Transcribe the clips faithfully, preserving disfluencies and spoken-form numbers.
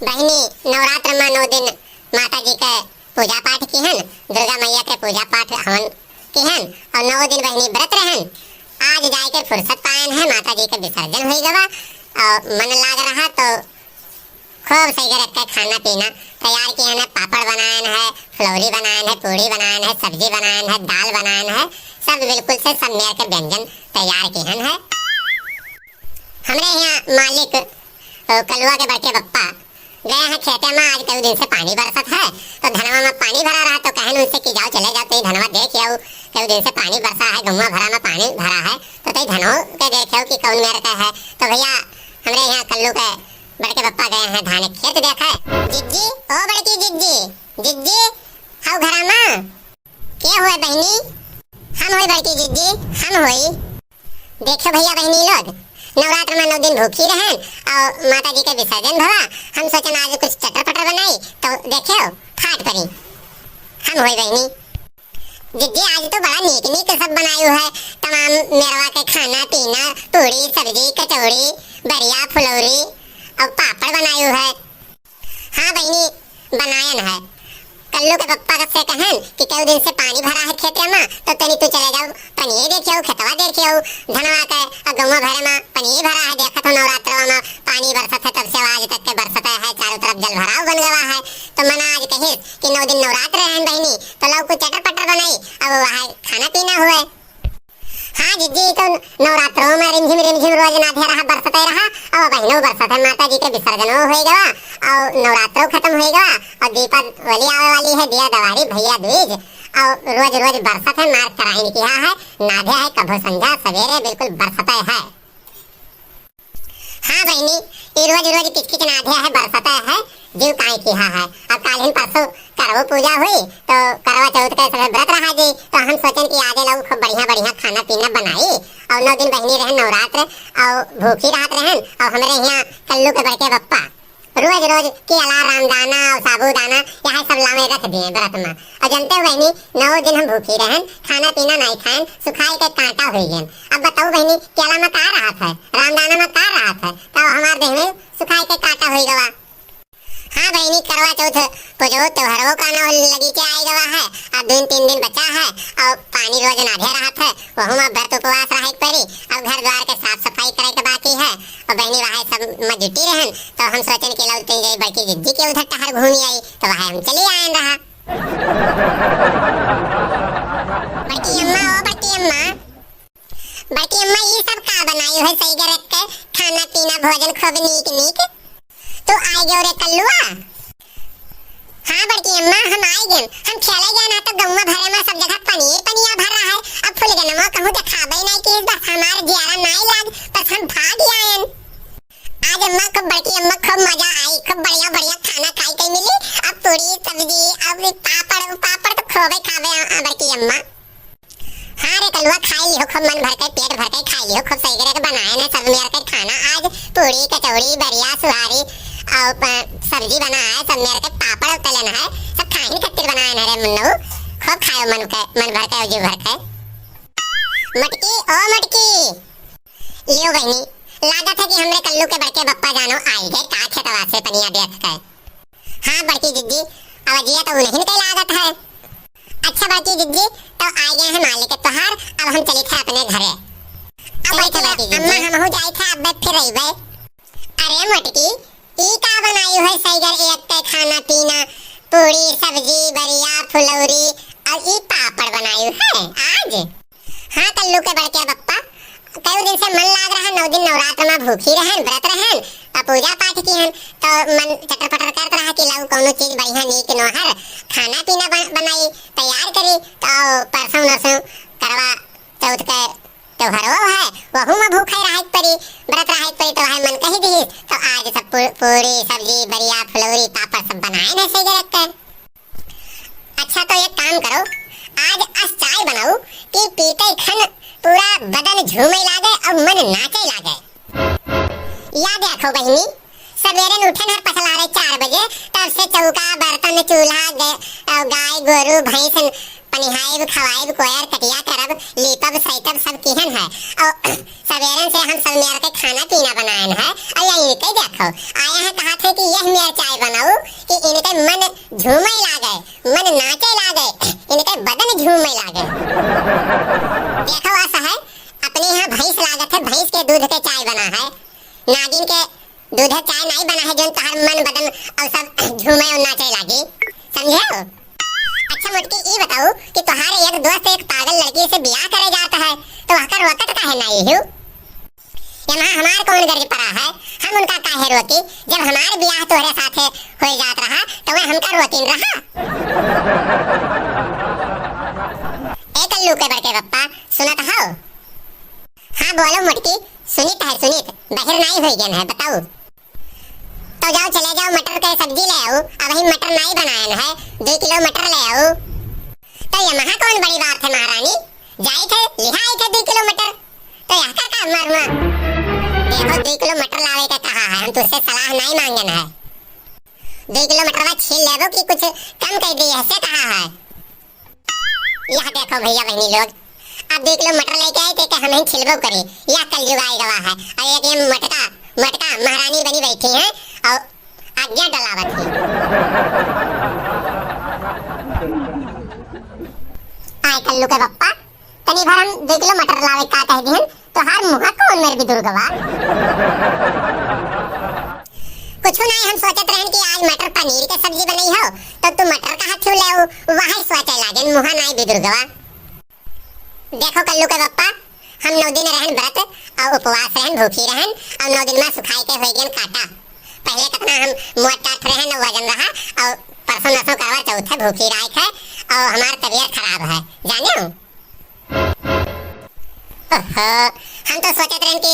बहिनी, नवरात्र मा नौ दिन माता जी के पूजा पाठ किहन, दुर्गा मैया के पूजा पाठ हवन किहन, और नौ दिन बहिनी व्रत रहन। आज जाए के फुर्सत पायन है, माता जी के विसर्जन होई गवा, और मन लाग रहा तो खूब सही रख के खाना पीना तैयार किहन है। पापड़ बनायन है, फुलौरी बनायन है, पूड़ी बनायन है, सब्जी बनायन है, दाल बनायन है, सब बिल्कुल से सब मेर के व्यंजन तैयार किहन है। हमरे यहाँ मालिक, अ, कलुआ के बड़के बप्पा गए हैं खेते मा। आज कई दिन से पानी बरसत है, तो धनवा मा पानी भरा रहा, तो कहन उनसे कि जाओ, चले जाओ, तो ये धनवा देख आओ, कई दिन से पानी बरसा है, गौवा भरा मा पानी भरा है, तो तई धनवा के देख आओ कि कौन मेर का है। तो भैया, हमरे यहाँ कल्लू के बड़के बप्पा गए हैं धान खेत देखे। जिज्जी, ओ बड़की जिज्जी, जिज्जी, हाउ घरा मा? के हुए बहिनी? हम होई बड़की जिज्जी, हम होई। देखो भैया बहिनी लोग, नवरात्र मा नौ दिन भूखी रहन और माता जी के विसर्जन भवा, हम सोचन आज कुछ चटर पटर बनाई, तो देखो फाट परी। हम होई बहिनी। जिज्जी, आज तो बड़ा नीक नीक सब बनायु है, तमाम मेरवा के खाना पीना, पूड़ी, सब्जी, कचौड़ी, बरिया, फुलौरी और पापड़ बनायु है। हाँ बहिनी, बनायन है। कल्लू के पप्पा से कहन कि कई दिन से पानी भरा है खेते मा, तो तनी तू चले जाओ, पनिये देखे आओ, खेतवा देखे आओ, धनवा के, आ गौवा भरे मा पनिये भरा है, देखत हो नवरात्रवा मा पानी बरसत है, तब से आज तक के बरसत है, चारों तरफ जल भराव बन गवा है। तो मना आज कहिस कि नौ दिन नवरात्र रहन बहिनी, तो लाओ कुछ चटर पटर बनाई, अब वह खाना पीना हुए। हाँ जिज्जी, तो नवरात्रों मा रिमझिम रिमझिम रोज नाधे रहा, बरसते रहा, और बहिनो बरसत है, माता जी के विसर्जनो होई गवा, और नवरात्रो खत्म होई गवा, और दीपावली आवे वाली है, दिया दवारी, भैया दूज, और रोज रोज बरसत है, मार कराइन किहा है, नाधे है, कभो संझा सवेरे बिल्कुल बरसते है। हाँ बहिनी, ई रोज रोज किचकिच नाधे है, बरसते है, जीव काई किहा है। अब काल्हिन परसों करवो पूजा हुई, तो करवा चौथ के सभे व्रत रहा जी, तो हम सोचन कि आजे लोग खूब बढ़िया बढ़िया खाना पीना बनाई, और नौ दिन बहिनी रहन नवरात्र, और भूखी रहत रहन, और हमरे यहाँ कल्लू के बड़के बप्पा रोज रोज केला, रामदाना और साबूदाना यह सब लावे रख दिए व्रत मा। और जनते हो बहिनी, नौ दिन हम भूखी रहन, खाना पीना नाई खाएन, सुखाई के कांटा होई गएन। अब बताओ बहिनी, केला मा का रहत है, रामदाना मा का रहत है, तब हमार देह में सुखाई के कांटा होई गवा। हाँ बहिनी, करवा चौथ पूजो त्योहारो का ना लगी के आई गवा है, अब दिन तीन दिन बचा है, और पानी रोज नाधे रहत है, वहू मा व्रत उपवास रहे के परी, अब घर द्वार के साफ सफाई करे के बाकी है, और बहिनी वहाँ सब मा जुटी रहन, तो हम सोचन कि लौट के जाई बड़की जिज्जी के उधर टहर घूमी आई, तो वहाँ हम चली आयन रहा। बड़की अम्मा, ओ बड़की अम्मा, बड़की अम्मा, ई सब का बनाई है सही रख के खाना पीना भोजन खूब नीक नीक? तू आई गयो रे कल्लुआ? हाँ बड़की अम्मा, हम आई गए, हम खेले गए ना तो गौवा भरे मा सब जगह पनिये पनिया भर रहा है, अब फुलगनमा कहूँ देखाबे नहीं कि इस बार हमार जियारा नहीं लाग, बस हम भाग आयन। आज अम्मा खूब, बड़की अम्मा खूब मजा आई, खूब बढ़िया बढ़िया खाना खाई के मिली। अब पूरी सब्जी, अब पापड़, पापड़ तो खूबे खावे आ, आ, बड़की अम्मा। हाँ रे कलुआ, खाई लिहो खूब मन भर के, पेट भर के खाई लिहो खूब। सही करे के बनाए ने सब मेर के खाना आज, पूरी, कचौड़ी, बरिया, सुहारी और प-, सब्जी बनाए, सब मेर के पापड़ तलन है, सब खाइन खातिर बनाए ने रे मुन्नू। खूब खायो मन के, मन भर के, जी भर के। मटकी, ओ मटकी, लियो बहिनी, लागत है कि हमरे कल्लू के बड़के बप्पा जानो आई गए का खेतवा से पनिया देख के। हाँ बड़की जिज्जी, आवाजिया तो उन्हीं के लागत है। अच्छा बड़की जिज्जी, तो आ गए हैं मालिक तोहार, अब हम चली थे अपने घरे। अब चली थे बड़की जिज्जी। अम्मा, हमहू जाई थे, अब फिर अइबे। अरे मोटकी, ई का बनायु है सैगर एक के खाना पीना, पूरी, सब्जी, बरिया, फुलौरी और ई पापड़ बनायु है आज? हाँ कल्लू के बड़के बप्पा, कई दिन से मन लाग रहा, नौ दिन नवरात्र मा भूखी रहन, व्रत रहन, आ पूजा पाठ किहन, तो मन चटर पटर करत रहा कि लाऊ कौनो चीज बढ़िया नीक नोहर खाना पीना बन-, बनाई, तैयार करी, तो परसों नरसों करवा चौथ के त्योहारो है, वहू मा भूखे रहे के परी, व्रत रहे के परी, तो है मन कही दी, तो आज सब पू-, पूरी, सब्जी, बरिया, फुलौरी, पापड़ सब बनाए न सही रख के। अच्छा तो एक काम करो, आज अस चाय बनाओ कि पीते खन पूरा बदन झूमे लागे और मन नाचे लागे। याद रखो बहिनी, सवेरे उठन हर पछलारे चार बजे, तब से चौका, बर्तन, चूल्हा, गे-, अ, गाय, गोरू, भैंस, पनिहाइब, खवाइब, कोयर, कटिया करब, लीपब, सैतब, सब किहन है। और सवेरन से हम सब मेर के खाना पीना बनायन है। और यही के देखो, आया है कहा थे कि ये एह मेर चाय बनाऊ कि इनके मन झूमे लागे, मन नाचे लागे, इनके बदन झूमे लागे। देखो अस है, अपने यहाँ भैंस लागत है, भैंस के दूध के चाय बना है। नागिन के दूध चाय नाई बना है, जौन तोहार मन बदन और सब झूमे और नाचे लागी, समझे हो? अच्छा मोटकी, ई बताऊ कि तोहार एक दोस्त एक पागल लड़की से बियाह करे जात है, तो वहका रोकत काहे नाई हो? एमा हमार कौन गर्ज परा है, हम उनका काहे रोकी, जब हमार बियाह तोहरे साथे होई जात रहा, तो वह हमका रोकिन रहा। ए कल्लू के बड़के पप्पा, सुनत हो? हाँ बोलो मोटकी, सुनित है सुनित, बहिर नाई होई गेन है, बताऊ। तो जाओ, चले जाओ, मटर के सब्जी ले आओ। अबहीं मटर नाई बनायन है, दुई किलो मटर ले आओ। तो यमहा कौन बड़ी बात है महारानी, जाई थे, लिहा आई थे दुई किलो मटर। तो यहका का मरवा? देखो, दुई किलो मटर लावे के कहा है, हम तुझसे सलाह नाई मांगन है। दुई किलो मटरवा छील लेबो कि कुछ कम कर दी, ऐसे कहा है। यह देखो भैया बहनी लोग, अब दुई किलो मटर लेके आए थे कि हम ही छिलबो करी। यह कलयुग आए गवा है। और एक ये मटका, मटका महारानी बनी बैठी हैं और आज्ञा डलावत है। आए कल्लू के पप्पा, तनी भर हम दुई किलो मटर लावे का कह दिहन, तोहार मुँह कौन मेर बिदुर गवा? कुछ नाई, हम सोचत रहन कि आज मटर पनीर के सब्जी बनई हो, तो तू मटर का हाथ ले, वही सोचे लागेन, मुँह नाई बिदुर गवा। देखो कल्लू के पप्पा, हम नौ दिन रहन व्रत और उपवास रहन, भूखी रहन, और नौ दिन में सुखाई के होई गेन काटा। पहले कितना हम मोट टाट रहन, वजन रहा, और परसों नसों करवा चौथ है, भूखी राख है, और हमार तबीयत खराब है, जाने हो? ओहो, हम तो सोचत रहन कि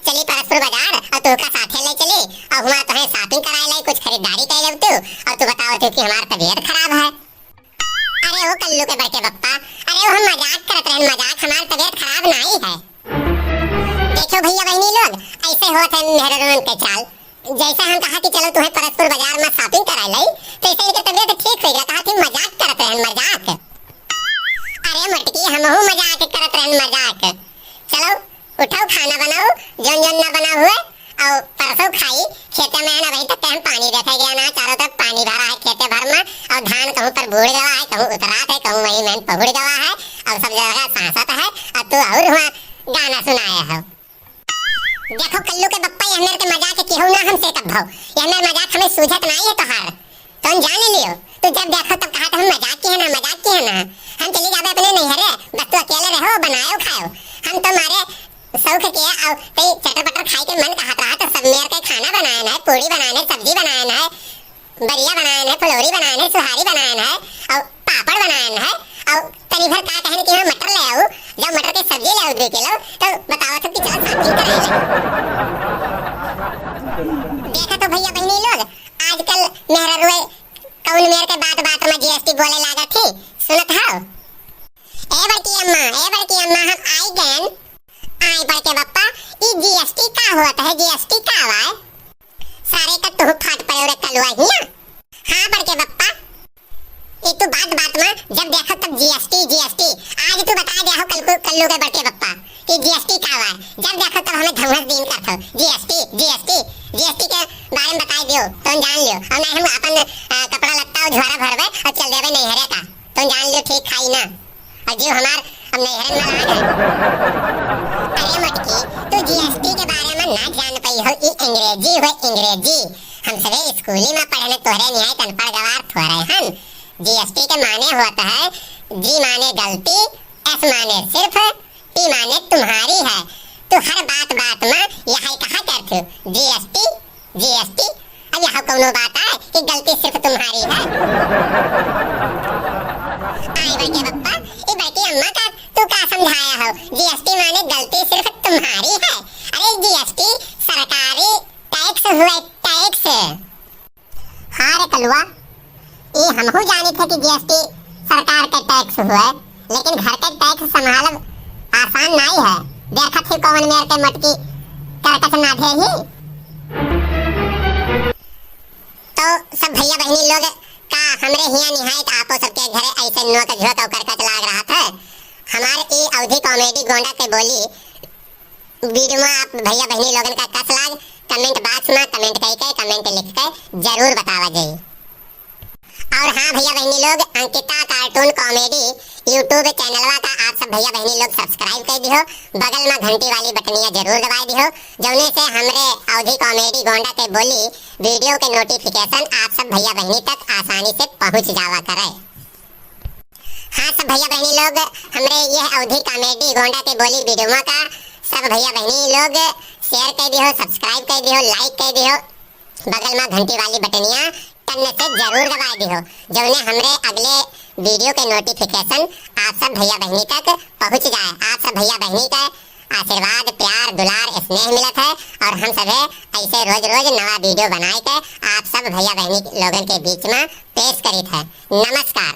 चली परसपुर बाजार और तोहका साथे ले चली और हुआं तोहे shopping कराए लाई, कुछ खरीदारी कर लेव तू, और तू बतावत हो कि हमार तबीयत खराब है। अरे ओ कल्लू के बड़के पप्पा, अरे ओ हम मजाक करत रहन, मजाक, हमार तबीयत खराब नाई है। देखो भैया बहनी लोग, ऐसे होत है मेहररुअन के चाल। जैसे हम कहा कि चलो तुम्हें परसपुर बाजार में shopping करा लाई, तो ऐसे इनके तबीयत ठीक हो गया, कहा कि मजाक करत रहन, मजाक। अरे मोटकी, हमहू मजाक करत रहन, मजाक। चलो उठाओ, खाना बनाओ, जौन जौन ना बना हुए, और परसों खाई। खेते में है ना, अबहीं तक हम पानी देखे गया ना, चारों तरफ पानी भरा है खेते भर में, और धान कहूँ पर बूड़ गवा है, कहूँ उतरात है, कहूँ वहीं में पहुड़ गवा है, और सब जगह सांसत है, और तू और हुआ गाना सुनाए हो। देखो कल्लू के पप्पा, यहनर के मजाक केहू ना हमसे कब्भो। यहनर मजाक हमें सूझत नाई है तोहार। तुम जान लियो, तू जब देखो तब कहा तो हम मजाक किहे ना, मजाक किहे ना। हम चली जाबे अपने नैहरे, बस तू अकेले रहो, बनायो खायो। हम तो मारे शौक के आओ, कई चटर पटर खाए के मन कहत रहा तो सब मेर के खाना बनाए ना, पूरी बनाए ना, सब्जी बनाए ना, बरिया बनायन है, फुलौरी बनायन है, सुहारी बनायन है, और पापड़ बनायन है, और तनी भर का कहन कि हाँ, मटर ले आओ, जब मटर के सब्जी ले आओ दो किलो, तो बताओ तो कि चलो shopping कराए ले। देखा तो भैया बहनी लोग, आजकल मेहररुए कौन मेर के बात बात में G S T बोले लागत ही, सुनत हो? ए बड़की अम्मा, ए बड़की अम्मा, हम आई गएन। आए बड़के पप्पा, ई G S T का होत है? G S T का आवा है? सारे का तुहु फाट पड़े रे कलुआ हिया। हाँ बड़के पप्पा, ये तू बात बात में जब देखो तब G S T, G S T। आज तू बता दे हो कल को, कल्लू के बड़के पप्पा कि G S T का बा। जब देखो तब हमें धमस दीन करत हो, G S T, G S T, G S T के बारे में बताई दियो, तुम जान लियो। और नहीं हम अपन, अ, कपड़ा लत्ता और झोरा भरबे और चल देबे नैहरे का। तुम जान लियो ठीक खाई ना। और जो हमार अब नैहरन में आ गए। अरे मटकी, तू G S T के बारे में ना जान पाई हो, ई अंग्रेजी हो, अंग्रेजी। हम सबे स्कूली में पढ़े, तोहरे नियाय अनपढ़ गवार थोड़े हन। G S T के माने होत है, G माने गलती, S माने सिर्फ, T माने तुम्हारी है। तू हर बात बात में यही कहा करत हो, G S T, G S T। अब यह कौनो बात है कि गलती सिर्फ तुम्हारी है? आए बड़के पप्पा, ये बड़की अम्मा का तू का समझाया हो? G S T माने गलती सिर्फ तुम्हारी है। अरे G S T सरकारी tax हुआ, tax। हाँ रे कलुआ, ई हमहू जानित है कि G S T सरकार के tax हुए, लेकिन घर के tax संभालब आसान नाई है। देखत ही कौन मेर के मटकी करकच नाधे ही। तो सब भैया बहनी लोग का हमरे हिया निहायत आपो सबके घरे ऐसे नोक झोंक और करकच लाग रहत है। हमार ई अवधी comedy गोंडा के बोली video में आप भैया बहनी लोगन का कस लाग, comment box मा comment कइके, comment लिखके जरूर बतावा जाई। और हाँ भइया बहिनी लोग, अंकिता cartoon comedy YouTube चैनलवा का आप सब भइया बहिनी लोग subscribe कइ दिहो, बगल मा घंटी वाली बटनिया जरूर दबाइ दिहो, जौने से हमरे अवधी comedy गोंडा के बोली video के notification आप सब भइया बहिनी तक आसानी से पहुँच जावा करे। हाँ सब भइया बहिनी लोग, हमरे यह अवधी comedy गोंडा के बोली videoवा का सब भइया बहिनी लोग share कइ दिहो, subscribe कइ दिहो, like कइ दिहो, बगल मा घंटी वाली बटनिया टन्न से जरूर दबाइ दिहो, जौने हमरे अगले video के notification आप सब भइया बहिनी तक पहुँच जाए। आप सब भइया बहिनी का आशीर्वाद, प्यार, दुलार, स्नेह मिलत है और हम सभे ऐसे रोज रोज नवा video बनाइ के आप सब भइया बहिनी लोगन के बीच मा पेश करित है। नमस्कार।